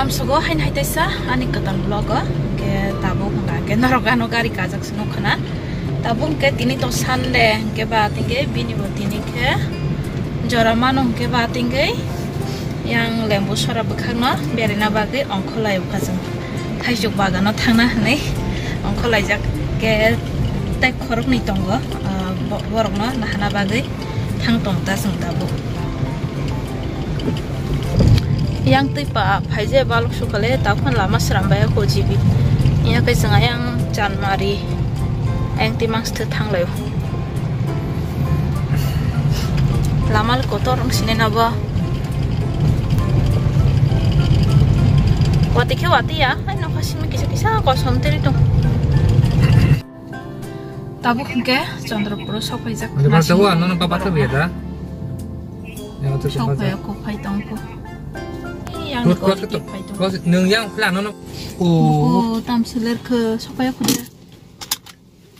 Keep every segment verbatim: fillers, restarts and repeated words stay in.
Sugo hain hai taisa ani kwtal vlog o, hwnkhe tabuk hwnka hwnkhe norok ano gari kajak se nukha na. Tabuk hwnkhe tini to Sunday, hwnkhe ba tingkhe bini bo tini khe jora mano, hwnkhe ba tingkhe yang lembu sora bwkhakno beraina bagwi ongkholai bwkha chwng. Thaisuk bagano thangna hwnwi ongkholaijak khe tei khoroknwi tongo, ah, bo-, borokno nahana bagwi thang tong ta chwng tabuk. Yang twi pa phaije balok sukale takhon lama sram bai ko jibi. Iya khe chwng ayang chanmari ayang twi mangsthe thanglaio. Lama le kotor wng sinai nabo. Wati khe wati ya, ai nokha simi kisa kisa kosom teri tong. Tabuk hwnkhe Chandrapuro sokphaijak. Tabuk ano no baba to biya da. Sokphai ko phai tong ko. Yang ko phai tong. Nung yang plan no. Oh, tam seler ke sokphai ko de.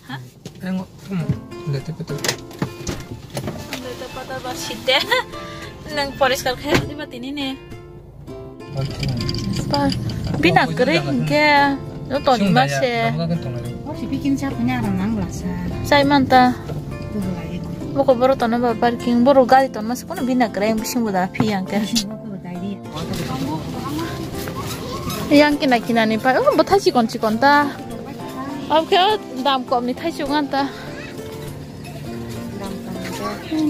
Ha? Engo, hmm, lete peto. Lete peto ba site. Nang poriskar khe di ba tini ne. Pa, bina kwrwi hwnkhe, no toni ma se. Chai man ta. Boko boro tono ba parking, boro gari ton ma se kono bina kwrwi bising bo da phi yang khe. Yang kina kina ni pa, oh, bwthai chikon chikon ta. Obo khe dam kom ni thaichuk ngan ta.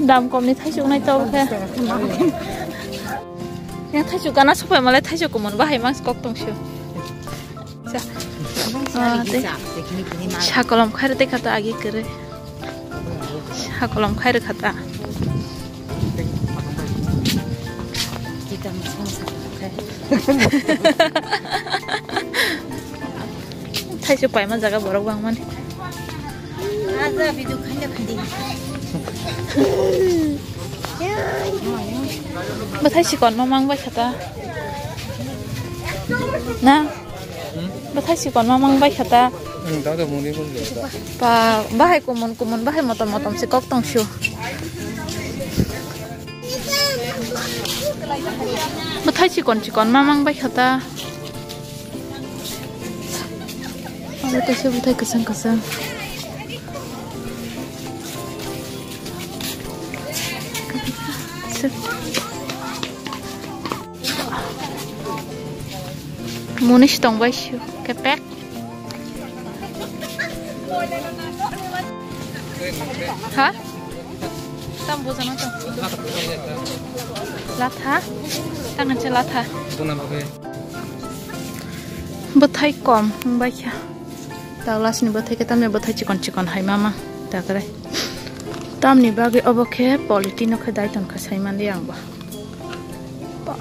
Dam kom ni thaichuk nai ta obo khe. Yang thaichuk gana sopai malai thaichuk kumon bahai mang kok tong sio. Sa. Ah, tei. Sa kolom khaire tei kha ta agi kwrwi. Sa kolom khaire kha ta. Thaichuk paima jaga borok bangmani. Aja video khaina khadi. Bwthai chikon ma mang bai kha ta. Na? Bwthai chikon ma mang bai kha ta. Pa, bahai kumun kumun, bahai motom motom se kok tong sio. Bwthai chikon chikon ma mang bai kha ta. Abo kaisa bwthai kwchang kwchang. Muni si tong bai sio kepek. Ha? Tam bujana to. Latha? Tangan se latha. Bwthai kom wng bai kha. Tawlasni bwthai khe tamni bwthai chikon chikon hai mama. Takrai. Tamni bagwi obo khe polythene o khe dai ton kha sai mandi ang bo. Ba.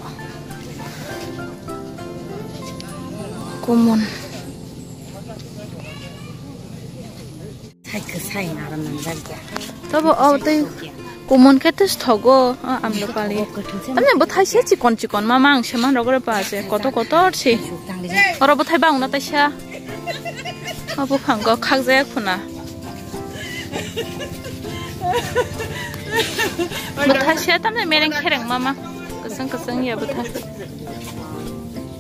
Kumon. Sai kwsai nara manjak ya. Tobo o tei kumon khe tei thogo, a, amlo pali. Tamni bwthai se chikon chikon ma mang se man rogre pa se kotor kotor se. Oro bwthai bang na taisa. O buphango khakjaya khuna. Bwthai se tamni mereng khereng ma ma. Kwchwng kwchwng ya bwthai.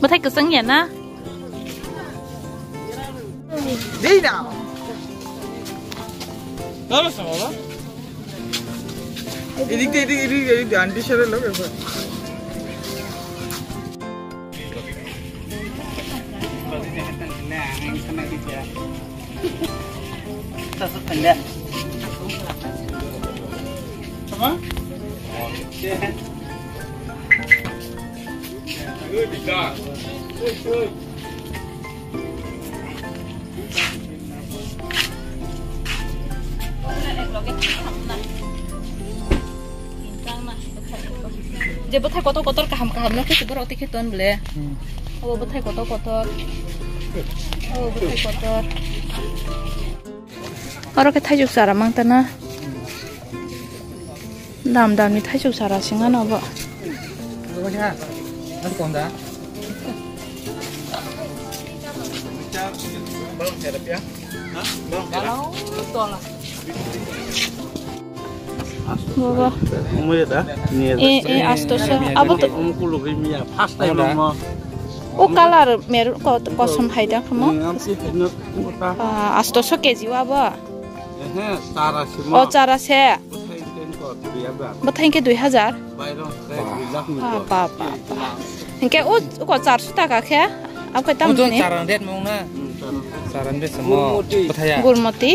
Bwthai kwchwng ya na? Dei na. Dalo sa baba. Edik de, edik, edik, edik, aunty sare log ekbar. Sama? Good job. Good, good. Je bwthai kotor kotor kaham kaham no khe borok tei khe ton ble. Hmm. Obo bwthai kotor kotor. Obo bwthai kotor. Oro khe thaijwk chara mang tana. Dam dam ni thaijwk chara singano bo. Bobo. Omo ya da? Ni ya da? Eh, eh, asto so. Abo to. Omo kulo gwi miya. First time omo. O colour meru-, ko-, kosom hai da kamo. Hmm, amsi hai no, kota. Ah, astoso K G wa bo. Ehe, chara simo. O chara se. Bwthai ten ko, dui hajar. Bwthai ke dui hajar. Bairo, dui lakh ni ko. Ba, ba, ba, ba. Hingke o, o ko charso taka khe. Abo khe tam ni? Chara red mong na. Hmm, chara. Chara red mo. Gulmoti. Bwthai ya. Gulmoti.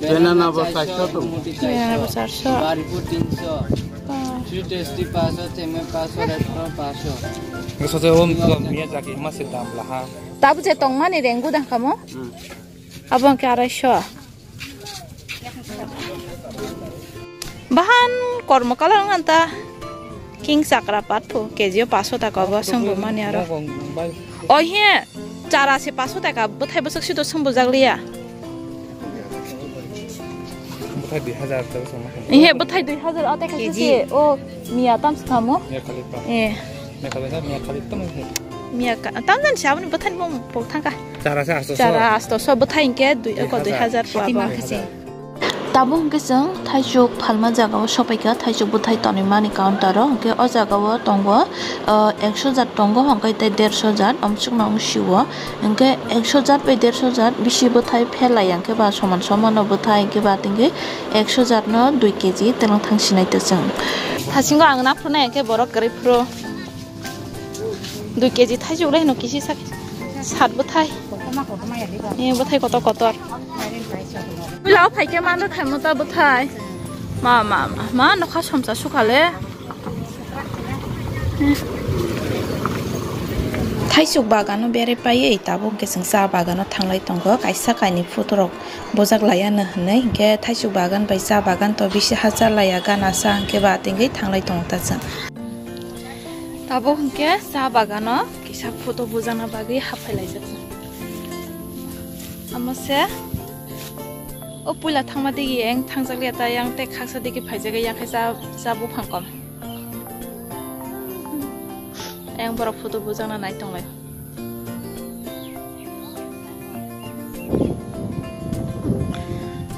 Banana bo charso tong. Banana bo charso. Baripu tinso. Ah. Sweet tasty paso, cheme paso, retro paso. Soche om to Miyazaki ma se dam laha. Tabu je tongmani renggu dang kamo? Hmm. Abo hingke arai so. Bahan kormo colour wngkha ta. King chakra pathu K G o paso taka bo songbo mani aro. Oi he, chara se paso taka bwthai bwswk sito songbo jakliya. Bwthai dui hajar taka songma. He, bwthai dui hajar o taka K G. Sisi o miya tam sikamo. Miya khali pa. Eh. Miya khali ta, miya khali tam he. Miya ka, tam jan si aboni bwthai ni bong pok thangka. Chara se asto so. Chara asto so bwthai hingke dui, ko dui hajar. Dui hajar. Hati mankha se. Tabuk hwnkhe chwng thaichuk phalma jagao sopaikha, thaichuk bwthai tonwi mani counter o, hwnkhe o jagao tongo, ah, ekso jat tongo, hwnkhe tei derso jat, amsukno wng sio, hwnkhe ekso jat bai derso jat bisi bwthai pherlai ya, hwnkhe ba soman somano bwthai, hwnkhe ba tei ekso jat no dui K G twlang thang sinai ta chwng. Thasingo ang naphru nai, hwnkhe borok kwrwi phuru. Dui K G thaisuk le hino kisi sak sat bwthai. Kotorma kotorma ya diba. Eh, bwthai kotor kotor. Puila o phaikhe manrw khaimano ta bwthai. Ma, ma, ma, ma, nokha somsa sukha le. Thaisuk bagano berai paiwi tabuk hwnkhe chwng cha bagano thanglai tongo. Kaisa kainwi photo rok bujak laiya no hinwi hwnkhe thaisuk bagan bai cha bagan to bisi hachal laiya gana sa hwnkhe ba tengwi thanglai tongo ta chwng. Tabuk hwnkhe cha bagano kisa photo bujana bagwi haphai laijak. Amo se o puila thangma digi yang thangjak liya ta, yang tei khaksa digi phaijak yang khe cha, cha buphang kom. Yang borok photo bujana nai tonglai.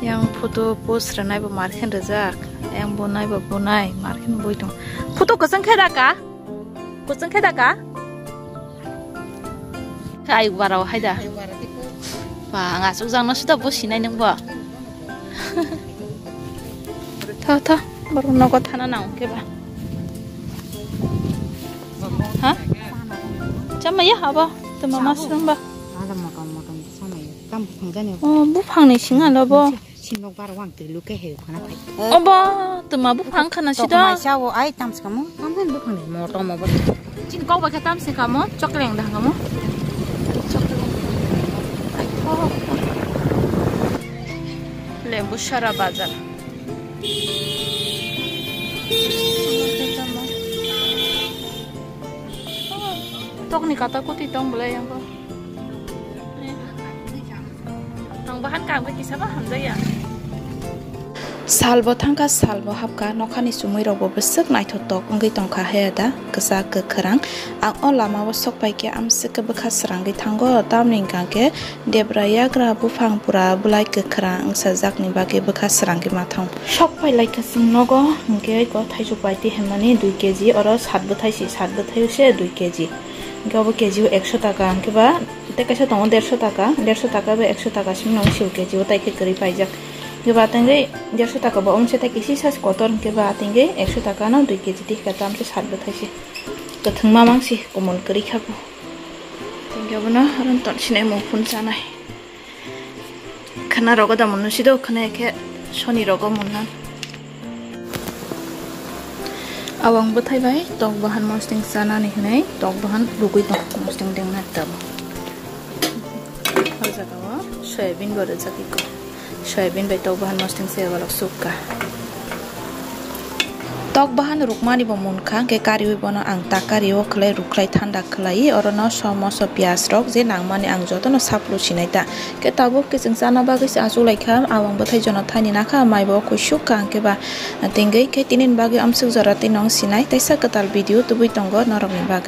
Yang photo post rwnai bo markhe rijak. Yang bonai bo bonai markhe boi tong. Photo kwchwng khe da ka? Kwchwng khe da ka? Khe ayuk bara hai da. Ba, ang asuk jang no sida bo sinai nang bo. Tho, tho, borok nogo thana nang khe ba. Ha? Chama ya habo. Tuma masrung ba. Ada motom motom sama ya. Tam buphang jani. Oh, buphang ni singa lo bo. Sinok bar wang twi luke he khana phai. Obo, tuma buphang khana si do. Mai sao ai tam skamo. Tam buphang ni motom obo. Chin kok ba khe tam se kamo, chokleng da kamo. Chokleng. Ai, tho. Lembu sara bazar. Tokni kata kuti tong belai yang ko. Ang bahan kam ke kisa ba hamjaya. Salbo thangkha, salbo hapkha, nokhani chumui rokbo bwswk naithotok wngwi tongkha he da, kwchak kwkhwrang. Ang o lamao sok pai khe amswk khe bwkha srangwi thango, tamni hwnkha khe debra yagra buphang pura bwlai kwkhwrang wngsajakni bagwi bwkha srangwi ma thang. Sok pai laikha chwng nogo, hwnkhe ko thaichuk bai twi hwnmani dui K G, oro sat bwthai si, sat bwthai se dui K G. Hwnkhe obo K G o ekso taka, hwnkhe ba tei kaisa tongo derso taka, derso taka bai ekso taka simi nang sio K G o tai khe kwrwi paijak. Hwnkhe ba tengwi derso taka bo omse tai kisi size kotor, hwnkhe ba tengwi ekso taka no dui K G twi hwnkhe tamse sat bwthai se. Kwthwng mamang se komon kwrwi kha bo. Tengwi abono aro ton sinai mung phun chanai. Khana rogo da munu sido khana khe soni rogo munna. Awang bwthai bai tok bahan mosting chanani hinwi tok bahan rugwi tong mosting dengna tabo. O jaga o soyabin bo rwjak iko. Soyabin bai tok bahan mosting se walok sukka. Tok bahan rukmani bo munkha, hwnkhe kariwi bono ang ta kari o khwlai rukhlai thanda khwlai, orono som moso piyaj rok je nangmani ang jotono saplu sinai ta. Hwnkhe tabuk khe chwng chana bagwi se achuk laikha, awang bwthai jono thaini nakha, mai bo kuisuk kha, hwnkhe ba tengwi khe tinini bagwi amswk jora twi nong sinai, teisa kwtal video tubui tongo norokni bagwi.